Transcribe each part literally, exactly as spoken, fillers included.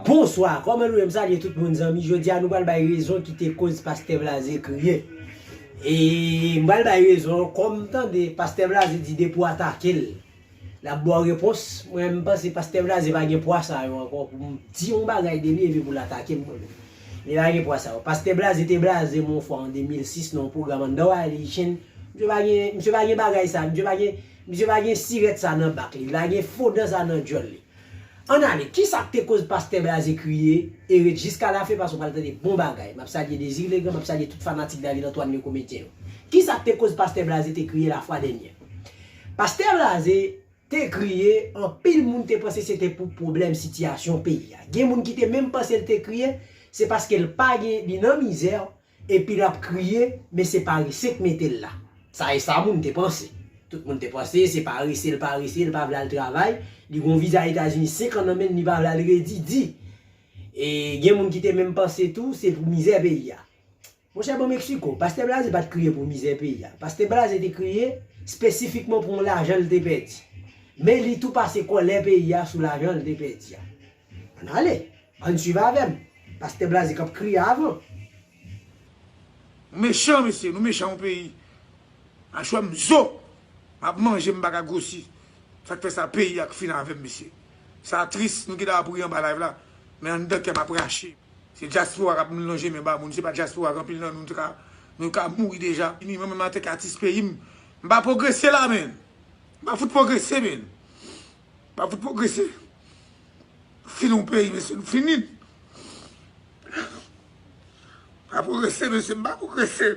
Bonswa, kòman nou ye? M salye tout moun, zanmi. Jodi a nou pral bay rezon ki te koz Pastè Blaze kriye. E m pral bay rezon, kòm m tande Pastè Blaze di depi w atake l, l ap ba w repons. Mwen, m panse Pastè Blaze pa gen pwa sa yo ankò pou m di yon bagay de li epi pou l atake m. Li pa gen pwa sa yo. Pastè Blaze te blaze m yon fwa an de mil sis nan yon pwogram anndan Wiley Chin. Misye pa gen, misye pa gen bagay sa. Misye pa gen, misye pa gen sirèt sa nan bak li. Li pa gen fodan sa nan djòl li. Ann ale, kisa k te koz Pastè Blaze kriye e ret jiska lafen, paske w pral tande bon bagay. M ap salye Désir Legrand, m ap salye tout fanatik David Antoine yo, komedyen yo. Kisa k te koz Pastè Blaze te kriye lafwa dènyè? Pastè Blaze te kriye, anpil moun te panse se te pou pwoblèm sitiyasyon peyi a. Gen moun ki te menm panse l te kriye, se paske l pa gen, li nan mizè, epi l ap kriye, men se parese k mete l la. Sa e sa moun te panse. Tout moun te panse se parese l parese, l pa vle al travay, li gon viza Etazini senk an nan men l, li pa vle al redi di. E gen moun ki te menm panse tou, se pou mizè peyi a. Monchè, ban m eksplike w, Pastè Blaze pa t kriye pou mizè peyi a. Pastè Blaze te kriye espesifikman pou yon lajan l te pèdi. Men li tou pase kòlè peyi a sou lajan l te pèdi a. Ann ale, ann swiv avè m. Pastè Blaze k ap kriye avan. Mechan, mesye, nou mechan yon peyi. Machwè m zo, m ap manje, m pa ka gwosi. Sa k fè sa, peyi a k fin avè m, mesye. Sa tris, nou gentan ap ri anba live la, men anndan kè m ap rache. Se dyaspora k ap lonje men ba moun, se pa dyaspora k, anpil nan nou, nou te ka, nou ka mouri deja. Ni mwen menm antanke atis peyi m, m pa pwogrese la, menn. M pa fout pwogrese, menn. M pa fout pwogrese. Fini yon peyi, mesye, nou fini. M pa pwogrese, mesye, m pa pwogrese.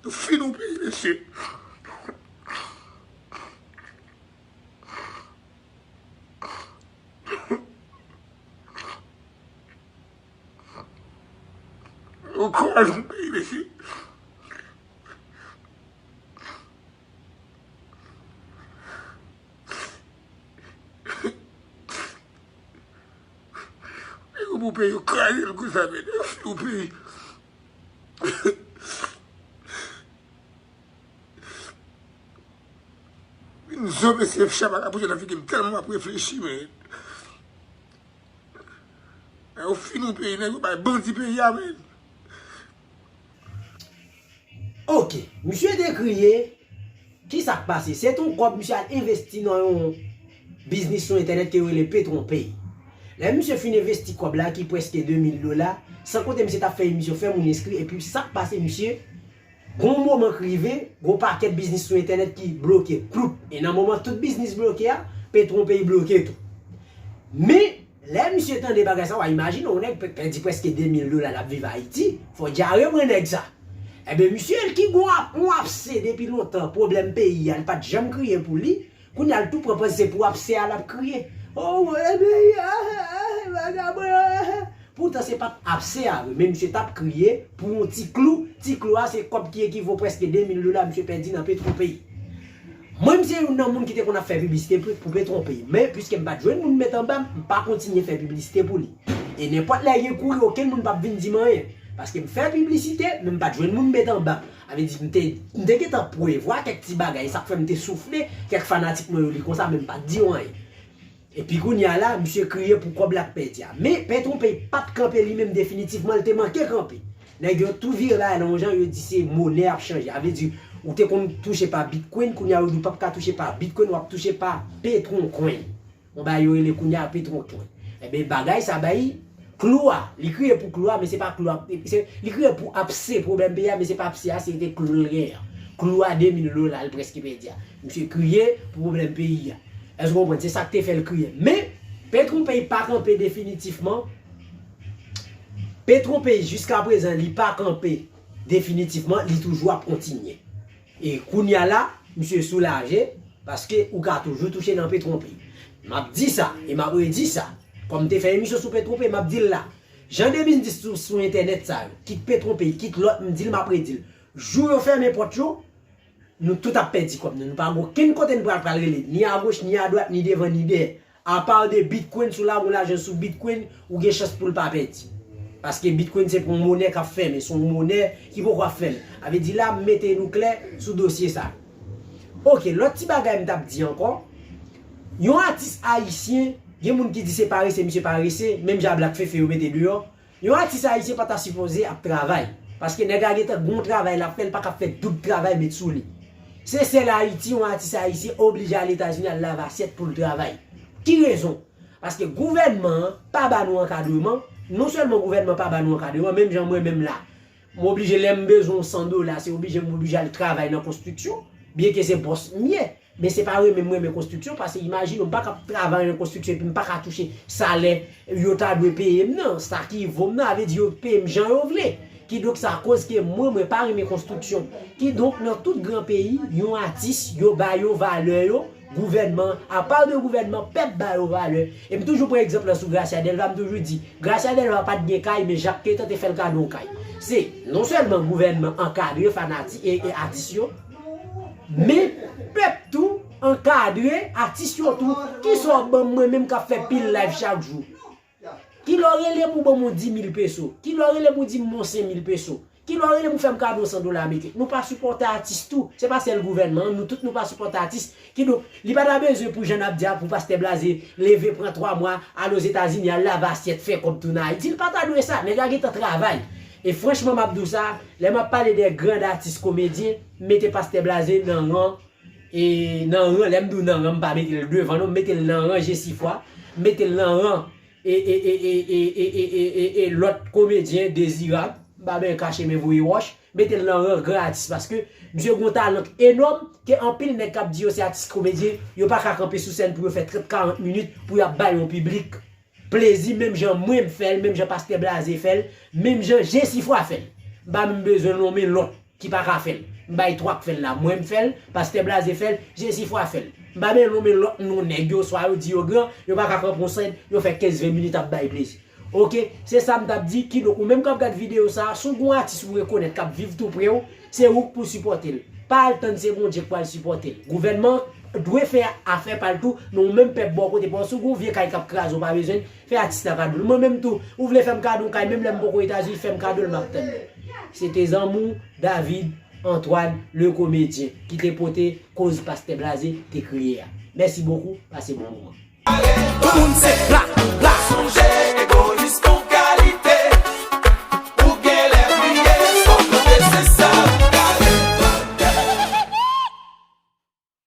Nou fini yon peyi, mesye. Ou kwè nou peyi, mesye. Nèg yo pou peyi yo kraze l konsa, men yo fini yon peyi. Vin zo mesye, chè pa ka poze nan figi m tèlman m ap reflechi, men. Yo fini yon peyi, nèg yo bay bandi peyi a, men. Ok, misye te kriye. Kisa k pase? Se te yon kòb misye al envesti nan yon biznis sou entènèt ke yo rele Petronpay. Lè misye fin envesti kòb la ki prèske de mil dola, san konte misye t ap fè emisyon, fè moun enskri, epi sa k pase, misye, gon moman k rive, gon pakèt biznis sou entènèt ki bloke, kloup. E nan moman tout biznis bloke a, Petronpay bloke tou. Men, lè misye tande bagay sa, w a imajine yon nèg pèdi prèske de mil dola, l ap viv Ayiti, fò dyare pran nèg sa. Enben, misye ki gon ap, yon apse depi lontan, pwoblèm peyi a, li pa t janm kriye pou li, kounye a l tou pran panse se pou apse a l ap kriye. Oh, mwen peyi a, vagabon. Poutan se pa t apse a vre, men misye t ap kriye pou yon ti klou, ti klou a se kòb ki ekivo prèske de mil dola misye pèdi nan Petronpay. Mwen, m se youn nan moun ki te konn ap fè piblisite pou, pou Petronpay. Men, piske m pa t jwenn moun met anba m, m pa kontinye fè piblisite pou li. E nenpòt lè gen kouri, okenn moun p ap vin di m anyen. Paske m fè piblisite, men m pa t jwenn moun met anba m. Sa vle di, m te, m te gentan prevwa kèk ti bagay, sa k fè m te soufle kèk fanatik mwen yo li konsa, men m pa t di yo anyen. Epi kounye a la, misye kriye pou kòb la k pèdi a. Men, Petronpay pa t kanpe li menm definitivman, li te manke kanpe. Nèg yo tou vire bagay la yon jan, yo di se monè ap chanje. Sa vle di, ou te konn touche pa Bitcoin, kounye a yo di w p ap ka touche pa Bitcoin, w ap touche pa Petroncoin. Yon bagay yo rele kounye a Petroncoin. Enben, bagay sa bay klou a. Li kriye pou klou a, men se pa klou a. Se, li kriye pou apse pwoblèm peyi a, men se pa apse a, se te klou l genyen an. Klou a de mil dola, l prèske pèdi a. Misye kriye pou pwoblèm peyi a. Èske w konprann? Se sa k te fè l kriye. Men, Petronpay pa kanpe definitivman. Petronpay, jiska prezan, li pa kanpe definitivman, li toujou ap kontinye. E kounye a la, misye soulaje, paske ou ka toujou touche nan Petronpay. M ap di sa, e m ap redi sa. Kòm m te fè emisyon sou Petronpay, m ap di l la. Jan de biznis sou, sou entènèt sa yo, kit Petronpay, kit lòt, m di l, m ap redi l. Jou yo fèmen pòt yo, nou tout ap pèdi kòb nou. Nou pa gen okenn kote n pral, pral rele, ni agoch, ni adwat, ni devan, ni dèyè. Apa de Bitcoin, si w lage yon lajan sou Bitcoin, ou gen chans pou l pa pèdi. Paske Bitcoin se pou yon monè k ap fèmen, se yon monè ki poko ap fèmen. Sa vle di la, m mete nou klè sou dosye sa. Ok, lòt ti bagay m t ap di ankò, yon atis ayisyen Gen moun ki di se parese, misye parese, menm jan Black Fefe yo mete deyò. Yon atis ayisyen pa ta sipoze ap travay. Paske nèg la gentan gon travay l ap fè, l pa ka ap fè doub travay met sou li. Se sèl Ayiti, yon atis ayisyen oblije al Etazini al lave asyèt pou l travay. Ki rezon? Paske gouvènman an pa ba nou ankadreman, non sèlman gouvènman pa ba nou ankadreman, menm jan mwen menm la, m oblije lè m bezwen yon san dola, se oblije m oblije al travay nan konstriksyon, byenke se bòs m ye, men se pa renmen m renmen konstriksyon, paske imajine w, m pa ka ap travay nan konstriksyon epi m pa ka touche salè yo ta dwe peye m nan, sa ki vo m nan, sa vle di yo peye m jan yo vle. Kidonk sa koz ke mwen, mwen pa renmen konstriksyon. Kidonk nan tout gran peyi, yon atis, yo ba yo valè yo, gouvènman, apa de gouvènman, pèp ba yo valè. E m toujou pran egzanp lan sou Gracia Delva, m toujou di, Gracia Delva pa t gen kay, men Jacques Quentin te fè l kado yon kay. Se non sèlman gouvènman ankadre fanatik e, e atis yo, men pèp tou ankadre atis yo tou. Kisa w ban m mwen menm k ap fè pil live chak jou? Kilè w rele m ou ban m yon dis mil peso? Kilè w rele m ou di m yon senk mil peso? Kilè w rele m ou fè m kado san dola ameriken? Nou pa sipòte atis tou. Se pa sèl gouvènman an, nou tout nou pa sipòte atis. Kidonk, li pa ta bezwen pou jan n ap di a, pou Pastè Blaze leve pran twa mwa, al Ozetazini, al lave asyèt, fè kòb tounen Ayiti. Li pa ta dwe sa. Nèg la gentan travay. E franchman, m ap di w sa, lè m ap pale de grand atis komedyen, m mete Pastè Blaze nan ran, e nan ran, lè m di w nan ran, m pa mete l devan non, m mete l nan ran Jesifwa, m mete l nan ran e, e, e, e, e, e, e, e, e lòt komedyen dezirab, m pa bezwen kache men voye wòch, mete l nan ran gran atis, paske misye gen yon talan enòm ke anpil nèg k ap di yo se atis komedyen, yo pa ka kanpe sou sèn pou yo fè trant karant minit pou y ap bay yon piblik plezi, menm jan mwen m fè l, menm jan Pastè Blaze fè l, menm jan Jesifwa fè l. M pa menm bezwen nonmen lòt ki pa ka fè l. M bay twa k fè l la. Mwen m fè l, Pastè Blaze fè l, Jesifwa fè l. M pa bezwen nonmen lòt non nèg yo, swa yo di yo gran, yo pa ka kanpe yon sèn, yo fè kenz ven minit ap bay plezi. Oke, se sa m t ap di. Kidonk, ou menm k ap gad videyo sa a, si w gen yon atis ou rekonèt k ap viv tou pre w, se ou k pou sipòte l. Pa al tann se Bondye k pral sipòte l. Gouvènman dwe fè afè pa l tou, men ou menm pèp bò kote pa w, si w gen yon vye kay k ap kraze, ou pa bezwen fè atis la kado l. Mwen menm tou, ou vle fè m kado yon kay, menm lè m poko Etazini, fè m kado l, m ap tann. Se te zanmi w, David Antoine, le comédien, ki te pote koz Pastè Blaze te kriye a. Mèsi bokou, pase bon moman. Tout moun se Black